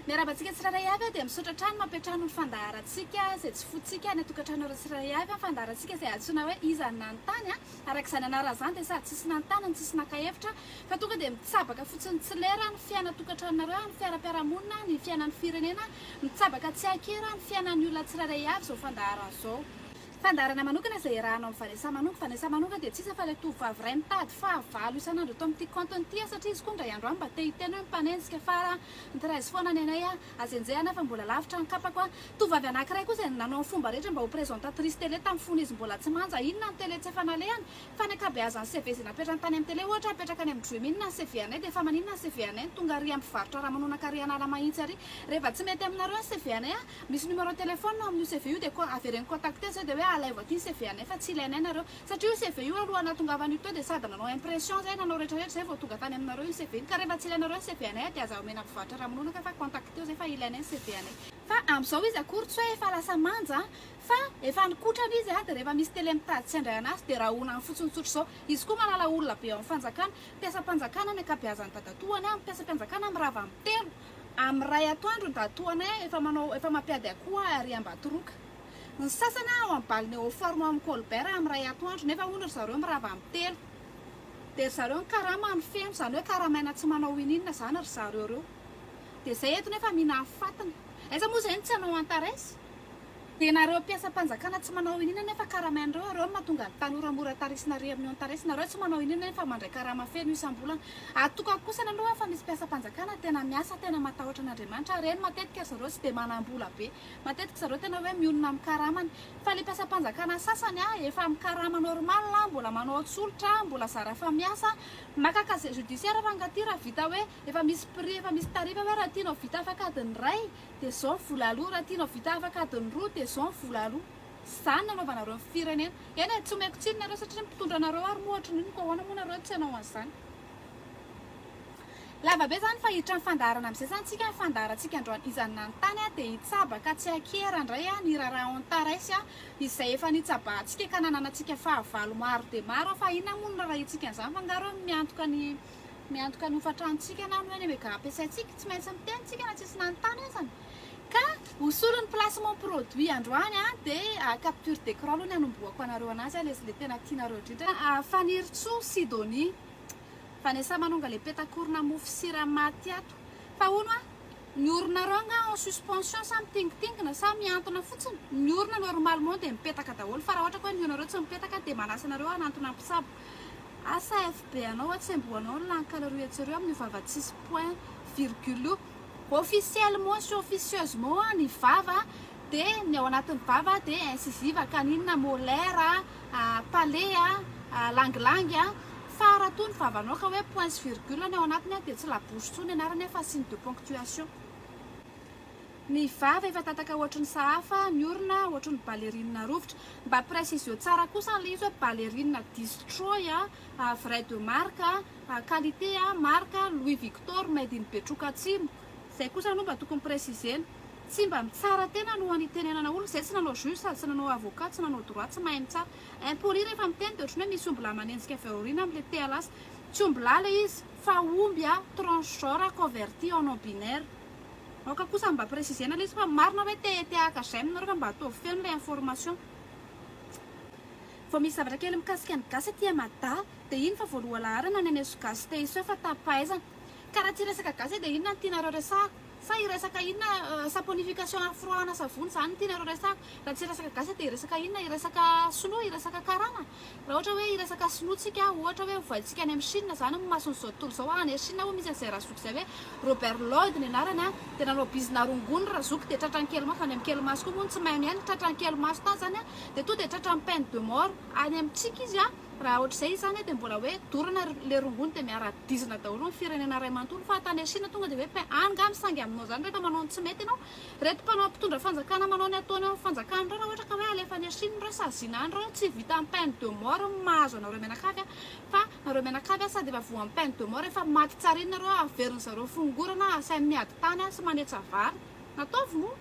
Miarahaba antsika tsirairay avy dia misaotra hatrany mampiantrano ny fandaharantsika izay tsy fointsika any an-tokantranonareo tsirairay avy, fandaharantsika izay antsoina hoe Iza no nanontany a? Araka izany anarana izany dia sady tsisy nanontany no tsisy naka hevitra fa tonga dia mitsabaka fotsiny tsy lera ny fiainan-tokantranonareo, ny fiaram-piarahamonina, ny fiainan'ny firenena, mitsabaka tsy an-kera ny fiainan'ny olona tsirairay avy izao fandaharana izao. Fandaharana manokana izay iarahanao amin'i Vanessa Manonga. Vanessa Manonga dia tsy iza fa ilay tovovavy iray mitady fahavalo isan'andro eto amin'ity compte-ny ity satria izy koa indray andro any mba te hiteny hoe mpanenjika fa ny treize foana ny anay aza enjehina fa mbola lavitra ny kapako a. Tovovavy anankiray koa izay nanao ny fomba rehetra mba ho présentatrice télé tamin'ny fony izy mbola tsy manja. Inona ny télé tsy efa nalehany? Fa ny ankabeazan'ny CV izay napetrany tany amin'ny télé ohatra apetraka any amin'ny Dream inona ny CV anay dia efa maninona ny CV anay no tonga ary amin'ny mpivarotra ramanonaka ary Analamahitsy ary rehefa tsy mety aminareo ny CV anay a. Misy numéro téléphone ao amin'io CV io dia ko avereno contacter zay dia hoe alaivo aty ny CV anay fa tsy ilainay nareo satria io CV io aloha nahatongavan'io teo dia sady nanao impression zay nanao rehetra rehetra zay vao tonga tany aminareo io CV io ka rehefa tsy ilainareo ny CV anay dia aza omena mpivarotra ramononaka fa contacteo zay fa ilainay ny CV anay. Fa amin'izao izy akory tsy hoe efa lasa manja fa efa nikotrana izy dia rehefa misy télé mitady tsy handray anazy dia rahonany fotsiny tsotra izao. Izy koa manala olona be ao amin'ny fanjakana, mpiasam-panjakana ny ankabeazan'ny dadatoany, mpiasam-panjakana mirava amin'ny telo. Amin'ny iray atoandro ny dadatoanay efa manao efa mampiady akoho ary Ambatoroka. Ny sasany ao amin'ny Balnéoforme ao amin'ny Colbert amin'ny iray atoandro nefa hono ry zareo mirava amin'ny telo. Dia ry zareo ny karama no feno, izany hoe karamaina tsy manao ininona izany ry zareo ireo. Dia izay eto nefa mihinan'ny fatiny. Aiza moa izay no tsy hanao Antares? Dia nareo mpiasam-panjakana tsy manao inona nefa karamainareo, ireo no mahatonga ny tanora mora tarisina ary amin'ny Antares, nareo tsy manao inona nefa mandray karama feno isam-bolana. Atokako kosa aloha fa misy mpiasam-panjakana tena miasa, tena matahotra an'Andriamanitra, ireny matetika ry zareo tsy dia manam-bola be, matetika zareo tena hoe mionona amin'ny karamany, fa ilay mpiasam-panjakana sasany efa amin'ny karama normal, mbola manao tsolotra, mbola zara fa miasa, maka casier judiciaire fa angaha ity raha vita hoe efa misy prix, efa misy tarif hoe raha tianao vita afaka adiny iray, Dia zao ny vola aloa, raha tianao vita afaka adiny roa dia zao ny vola aloa. Zany no anaovanareo ny firenena. Eny e, tsy omeko tsiny nareo satria ny mpitondra anareo ary moa ohatry ny inona koa ahoana moa nareo tsy hanao an'izany. Lava be zany fa hiditra amin'ny fandaharana amin'izay zany tsika, ny fandaharantsika androany iza no nanontany a, dia hitsabaka tsy akiera indray a, ny raharaha Antares a, izay efa nitsabahantsika ka nananantsika fahavalo maro dia maro a, fa inona moa no raharahiantsika an'izany fa angaha ireo miantoka ny Miantoka ny hofan-tranontsika na ny hoe ny mega ampiasaintsika. Tsy maintsy miteny tsika na tsisy nanontany azany. Ka ho solon'ny placement produit androany an, dia capture d'écran aloha ny hanombohako anareo anazy an, ilay tena tianareo indrindra. Fanirintsoa Sidonie. Vanessa manonga le petakorona mofo sira maty ato. Fa hono an, ny oronareo angaha en suspension sa mitingitingina sa mihantona fotsiny? Ny orona normalement dia mipetaka daholo fa raha ohatra ka hoe ny oronareo tsy mipetaka dia manasa anareo hanantona mpitsabo. Asa FB anao atsembohanao ny lany calorie etsy amin'io vava tsisy point virgule io. Officiellement sy officieusement ny vava dia ny ao anatin'ny vava dia incisive, canine, molaire, palais, langilangy fa raha toa ny vavanao ka hoe point sy virgule ny ao anatiny dia tsy la bouche intsony ny anarany fa signe de ponctuation. Ny vava efa tataka ohatry ny sahafa, ny orona ohatry ny ballerine rovitra. Mba préciseo tsara kosa ilay izy hoe ballerine destroy a, vrai de marque a, qualité a, marque Louis Victor made in Betroka Atsimo. Izay kosa aloha mba tokony préciser-na. Tsy mba mitsara tena alohan'ny hitenenana olona, izay tsy nanao juge sady tsy nanao avocat, tsy nanao droit, tsy mahay mitsara. Impoli rehefa miteny dia ohatry ny hoe misy ombilahy manenjika avy ao aoriana amin'ilay te halasa. Tsy ombilahy ilay izy fa omby a, transgenre converti en non binaire. Aoka kosa mba préciser-na ilay izy fa marina hoe te te haka j'aime nareo fa mba ataovy feno ilay information. Vao misy zavatra kely mikasika ny gasy aty Mada dia iny fa voaloha laharana ny haneso gasy te hiseho fa tapaizana. Ka raha tsy hiresaka gasy dia inona no tianareo resahako? Sa hiresaka inona saponification afro ana savony izany no tianareo resahako? Raha tsy hiresaka gasy dia hiresaka inona? Hiresaka sinoa? Hiresaka karana? Raha ohatra hoe hiresaka sinoa tsika, ohatra hoe ovaintsika any amin'ny Chine izany ny mason'izao tontolo izao, any Chine hono misy an'izay razoky izay hoe Robert Lloyd ny anarany an, dia nanao bizina rongony razoky dia tratran'ny kelimaso, any amin'ny kelimaso koa moa no tsy mahay miaina, tratran'ny kelimaso tany izany an, dia tonga dia tratran'ny peine de mort any amintsika izy an, raha ohatr'izay izy izany dia mbola hoe dorana ilay rongony dia miara-dizina daholo ny firenena iray manontolo, fa tany Chine tonga dia hoe peine, any angaha misangy aminao izany rehefa manao ny tsy mety ianao, Reto mpanao mpitondra fanjakana manao ny ataony ao amin'ny fanjakana ireo raha ohatra ka hoe alefa any Chine ireo saziana any ireo tsy vitan'ny peine de mort no mahazo anareo mianakavy a fa nareo mianakavy a sady efa voan'ny peine de mort efa maty tsarina nareo averin'ny zareo fongorana asainy miady tany sy manetsa vary nataovy moa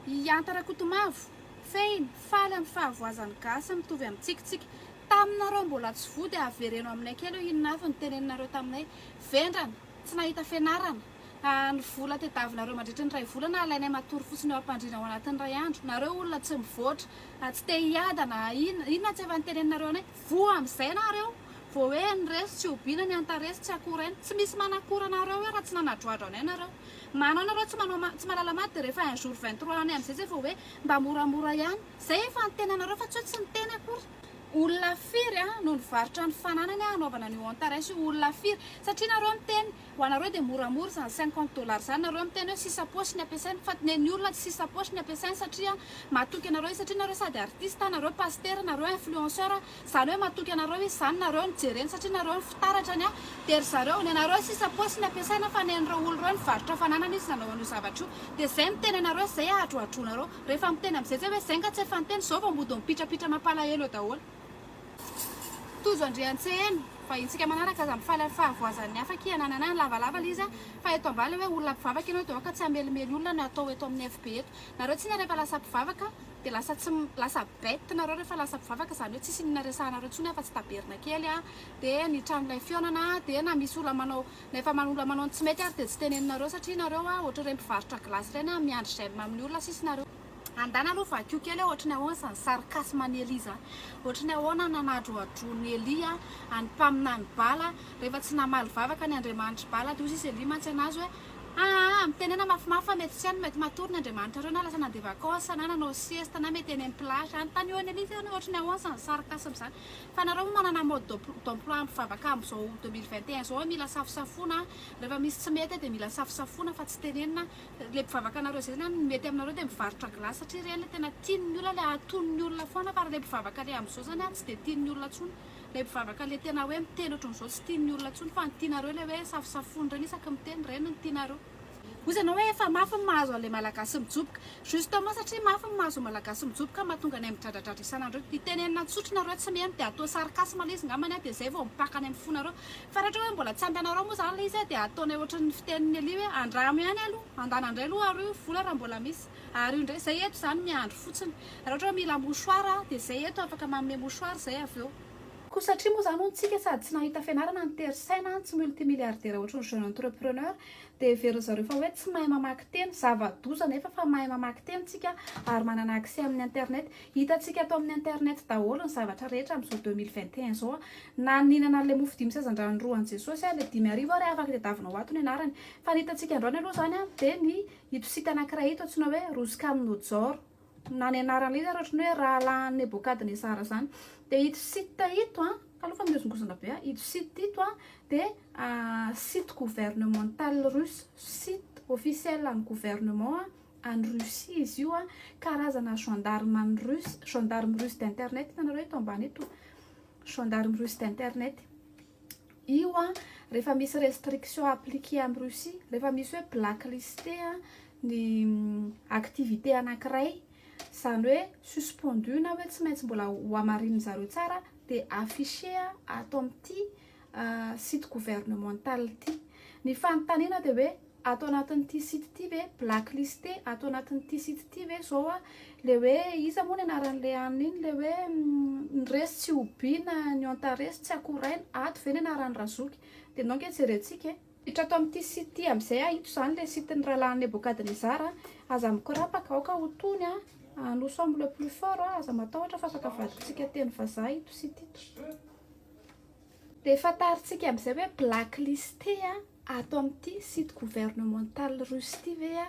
i Hanta Rakotomavo fehiny faly amin'ny fahavoazan'ny gasy mitovy amintsika tsika taminareo mbola tsy voa dia avereno aminay kely hoe inona avy no teneninareo taminay vendrana tsy nahita fianarana. Ny vola tediavinareo mandritra ny iray volana alainay matory fotsiny eo am-pandriana ao anatin'ny iray andro. Nareo olona tsy mivoatra, tsy te hiadana, inona tsy efa niteneninareo anay? Voa amin'izay nareo vao hoe ny resy tsy hobiana, ny antaresy tsy akoraina. Tsy misy manakora anareo eo raha tsy nanadroadro anay nareo. Manao nareo tsy manao tsy mahalala maty dia rehefa un jour 23 anay amin'izay zay vao hoe mba moramora ihany. Zay efa niteny anareo fa tsy hoe tsy niteny akory. Olona firy no nivarotra ny fananany hanaovana an'io Antares io? Olona firy? Satria nareo miteny Ho anareo dia moramora izany 50 dollars izany, nareo miteny hoe sisa paosy ny ampiasaina, fa ny olona tsy sisa paosy ny ampiasainy satria matoky anareo izy satria nareo sady artiste, nareo pasitera, nareo influenceur, izany hoe matoky anareo izy izany nareo no jereny satria nareo no fitaratrany an, dia ry zareo, ny anareo sisa paosy ny ampiasaina fa ny an'ireo olona ireo nivarotra fananana izy nanao an'io zavatra io, dia izay miteny anareo izay ahadrohadroanareo, rehefa miteny amin'izay zay hoe izay nga tsy efa niteny, izao vao mody mipitrapitra mampalahelo eo daholo. Tojo Andriantseheno, vahintsika manaraka aza mifaly amin'ny fahavoazan'ny hafa akia nanana ny lavalava ilay izy a, fa eto ambany ilay hoe olona mpivavaka ianao dia aoka tsy hamelimely olona no atao eto amin'ny FB eto. Nareo tsinona rehefa lasa mpivavaka dia lasa tsy lasa bête nareo rehefa lasa mpivavaka izany hoe tsisy inona resahanareo intsony afa tsy tabernakely a, dia ny tranolay fihaonana dia na misy olona manao na efa olona manao ny tsy mety ary dia tsy teneninareo satria nareo a ohatr'ireny mpivarotra glace ireny a miandry j'aime amin'ny olona sisa nareo. Andana aloha vakio kely hoe ohatry ny ahoana izany sarcasme an'i Elia izany. Ohatry ny ahoana nanadrohadroan'i Elia an'ny mpaminany Bala rehefa tsy namaly vavaka ny andriamanitr'i Bala dia hoy sisa Elia mantsy anazy hoe aa mitenena mafimafy fa mety tsy any mety matory ny andriamanitrareo na lasa nandeha vacances na nanao sieste na mety eny amin'ny plage any tany eo an'i Elia izany hoe ohatry ny ahoana izany sarcasme izany fa nareo moa manana mode d'emploi mpivavaka amin'izao 2021 izao hoe mila safosafoana rehefa misy tsy mety dia mila safosafoana fa tsy tenenina Le mpivavaka anareo zay zany ny mety aminareo dia mivarotra glace satria ireny le tena tian'ny olona le aton'ny olona foana fa le mpivavaka le amin'izao zany an tsy dia tian'ny olona intsony le mpivavaka le tena hoe miteny ohatran'izao tsy tian'ny olona intsony fa ny tianareo le hoe safosafony ireny isaky miteny ireny no tianareo. Hoy ianao hoe efa mafy ny mahazo an'ilay malagasy mijoboka. Justement satria mafy ny mahazo ny malagasy mijoboka mahatonga anay midradradradra isan'andro eo. Tenenina tsotra nareo tsy mihaino dia atao sarcasme ilay izy ngambany dia izay vao mipaka any amin'ny fonareo. Fa raha ohatra hoe mbola tsy ampy anareo moa izany ilay izy dia ataonay ohatran'ny fitenin'i Elia hoe andramo ihany aloha, andana indray aloha ario vola raha mbola misy. Ario indray, izay eto izany miandry fotsiny. Raha ohatra hoe mila mouchoir dia izay eto afaka manome mouchoir izay avy eo. Koa satria moa izany hono tsika sady tsy nahita fianarana no tery saina, tsy multimilliardaire ohatran'ny jeune entrepreneur dia heverin'ny zareo fa hoe tsy mahay mamaky teny, zava-doza nefa fa mahay mamaky teny tsika ary manana accès amin'ny internet. Hitantsika ato amin'ny internet daholo ny zavatra rehetra amin'izao 2021 izao. Na nihinana an'ilay mofo dimy sy hazandrano roa an'i Jesosy aho, ilay 5000 ary afaka tadiavina ho ato ny anarany. Fa ny hitantsika androany aloha izany dia ny ito site anankiray ito antsoina hoe Ruskamnadzor. Na ny anaran'ilay izy ary ohatran'ny hoe rahalahin'i Nebokadnezara izany. Dia ito site ito an, aloha fa mihozongozona be aho, ito site ito an dia site gouvernemental russe, site officiel an'ny gouvernement any Russie izy io an, karazana gendarme an'ny russe, gendarme russe d'internet, hitanareo eto ambany eto. Gendarme russe d'internet. Io an, rehefa misy restriction appliquée amin'i Russie, rehefa misy hoe blacklisté ny activité anankiray, izany hoe suspendu na hoe tsy maintsy mbola ho hamarinin'ny zareo tsara dia affiché ato amin'ity site gouvernemental ity. Ny fanontaniana dia hoe Ato anatin'ity site ity ve blacklisté ato anatin'ity site ity ve zao a le hoe iza moa ny anaran'le anona iny le hoe ny resy tsy hobiana ny antaresy tsy akoraina ato ve ny anaran'i razoky de ndao nge jerentsika e. Hiditra ato amin'ity site ity amin'izay aho, ito izany ilay site-n'ny rahalahin'i Nebokadnezara, aza mikorapaka, aoka ho tony a, nous sommes le plus fort a, aza matahotra fa afaka avadintsika teny vazaha ito site ito. Dia fantarintsika amin'izay hoe blacklisté a. Ato amin'ity site gouvernemental russe ity ve a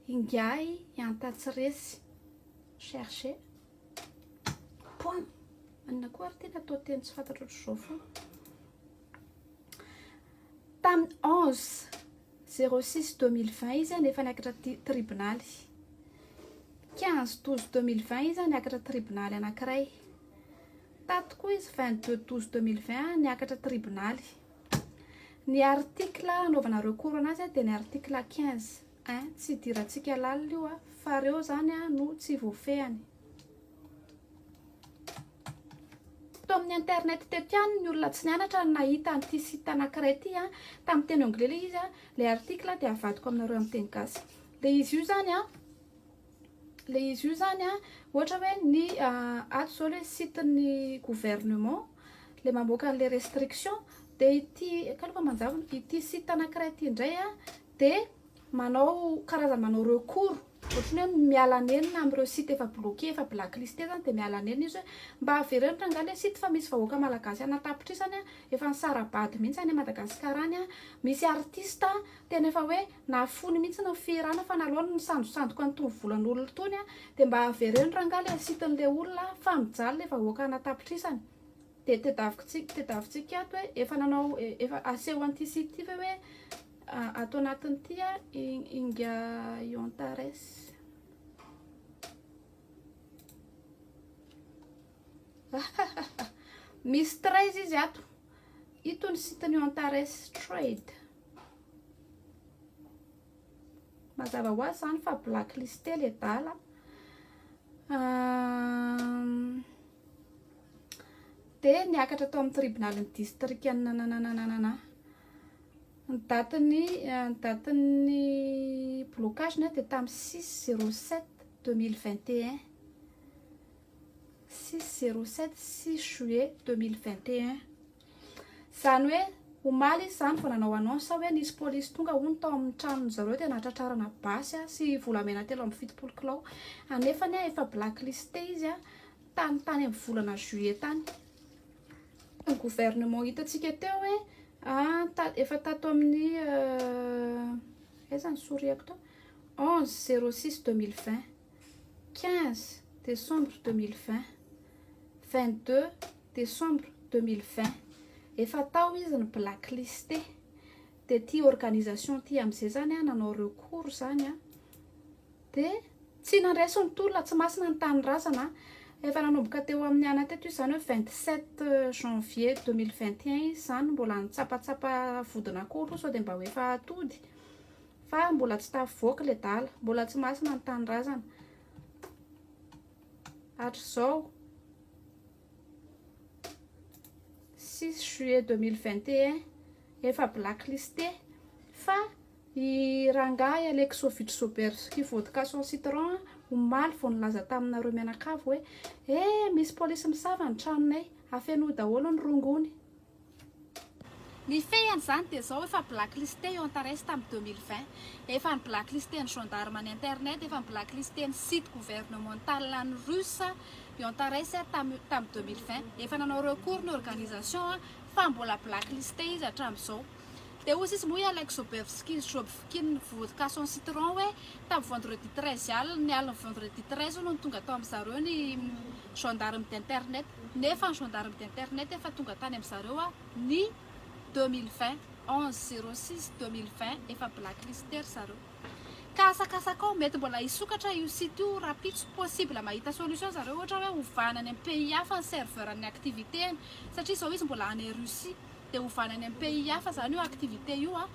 ingahy Iantatsiresy? Chercher. Point. Inona koa ary ity natao teny tsy fantatro ohatr'izao foana. Tamin'ny 11 06 2020 izy nefa niakatra tribonaly. 15 12 2020 izy niakatra tribonaly anankiray. Tato koa izy 22 12 2020 niakatra tribonaly. Ny article anaovana recours anazy dia ny article 15 un, tsy idirantsika lalina io fa reo zany no tsy voafehiny. Tao amin'ny internet teto ihany ny olona tsy nianatra no nahita an'ity site anankiray ity tamin'ny teny anglais ilay izy, ilay article dia avadiko aminareo amin'ny teny gasy. Ilay izy io zany an, ilay izy io zany an, ohatra hoe ny ato zao ilay site-n'ny gouvernement, ilay mamoaka an'ilay restriction, dia ity, kaloha fa manjavona, ity site anankiray ity indray an, dia manao karazany manao recours ohatran'ny hoe miala nenina amin'ireo site efa bloqué, efa blacklisté zany dia miala nenina izy hoe mba avereno rangahy ilay site fa misy vahoaka malagasy ana-tapitrisany efa nisara-bady mihitsy any Madagasikara any, misy artiste tena efa hoe nahafoiny mihitsy ny fihirana fa naleony nisandosandoka an'itony volan'olona itony dia mba avereno rangahy ilay site-n'ilay olona fa mijaly ilay vahoaka ana-tapitrisany. Dia tedaviko tedavintsika ato hoe efa nanao efa aseho an'ity site ity ve hoe ato anatin'ity Inga Yontares. Misy 13 izy ato. Ito ny site-ny Yontares Trade. Mazava ho azy izany fa blacklisté le dala. Dia niakatra tao amin'ny tribonalin'ny distrikan'i nananananana. Ny datin'ny ny datin'ny blocage-ny dia tamin'ny 6 07 2021. 6 07 6 juillet 2021. Izany hoe omaly izy izany vao nanao annonce hoe nisy polisy tonga hono tao amin'ny tranony zareo dia nahatratrarana basy sy volamena 73 kilao. Anefany efa blacklisté izy tany tany amin'ny volana juillet tany. Ny gouvernement hitantsika teo hoe efa tato amin'ny aiza ny soriako tao 11 06 2020, 15 décembre 2020, 22 décembre 2020 efa tao izy ny blacklisté. Dia ity organisation ity amin'izay zany nanao recours zany dia tsy nandresy ny tolona, tsy masina ny tanindrazana. Efa nanomboka teo amin'ny ana teto izy zany hoe 27 janvier 2021 izy zany mbola nitsapatsapa vodin'akoho aloha sao dia mba ho efa atody, fa mbola tsy tafavoaka ilay dala, mbola tsy masina ny tanindrazana hatrizao. 6 juillet 2021 efa blacklisté. Fa i rangahy Alexovitch Zoberski vodka son citron omaly vao nilaza taminareo mianakavy hoe eh misy polisy misava ny tranonay, afenoy daholo ny rongony. Ny fehiny izany dia izao, efa blacklisté io Antares tamin'ny 2020. Efa ni blacklisté ny gendarme ny internet, efa ni blacklisté ny site gouvernemental ny russe io Antares tamin'ny 2020. Efa nanao recours ny organisation fa mbola blacklisté izy hatramin'izao. Dia hoy izy moa i Alex Zobevski Zobvkin vodka son citron hoe tamin'ny vendredi 13 alina, ny alin'ny vendredi 13 hono no tonga tao amin-dry zareo ny gendarme d'internet. Nefa ny gendarme d'internet efa tonga tany amin-dry zareo ny 2020, 11 06 2020 efa blacklisté ry zareo. Ka asakasakao, mety mbola hisokatra io site io rahampitso, possible mahita solution zareo ohatra hoe ovana any amin'ny pays hafa ny serveur ny activité-ny satria izao izy mbola any Russie. Dia ovana any amin'ny pays hafa izany io activité io an,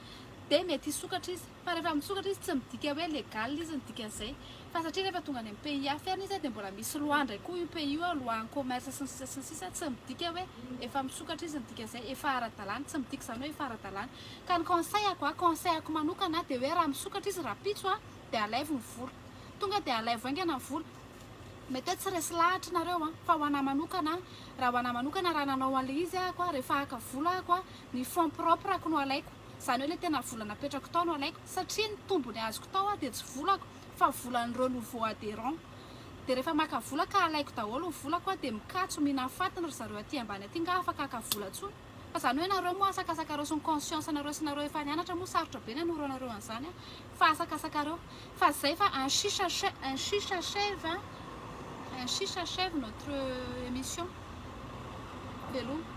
dia mety hisokatra izy, fa rehefa misokatra izy tsy midika hoe légal izy ny dikan'izay, fa satria rehefa tonga any amin'ny pays hafa ihany izy dia mbola misy loi indray koa io pays io an, loi en commerce sy ny sisa sy ny sisa, tsy midika hoe efa misokatra izy ny dikan'izay, efa ara-dalàna, tsy midika izany hoe efa ara-dalàna. Ka ny conseil-ko an, conseil-ko manokana dia hoe raha misokatra izy rahampitso an, dia alaivo ny vola, tonga dia alaivo haingana ny vola, Mety hoe tsy resy lahatra nareo an, fa ho anah manokana, raha ho anah manokana raha nanao an'ilay izy ahako an, rehefa haka vola ahako an, ny fonds propre ako no alaiko, izany hoe ilay tena vola napetrako tao no alaiko, satria ny tombony azoko tao an dia tsy volako fa volan'ireo nouveaux adherents, dia rehefa maka vola ka alaiko daholo ny volako an dia mikatso mihinan'ny fatiny ry zareo aty ambany aty nga afaka haka vola intsony? Fa izany hoe nareo moa asakasakareo sy ny conscience nareo sy nareo efa nianatra moa sarotra be ny hanoro anareo an'izany an, fa asakasakareo. Fa zay fa ainsi s'achève, ainsi s'achève, ainsi s'achève notre émission. Veloma.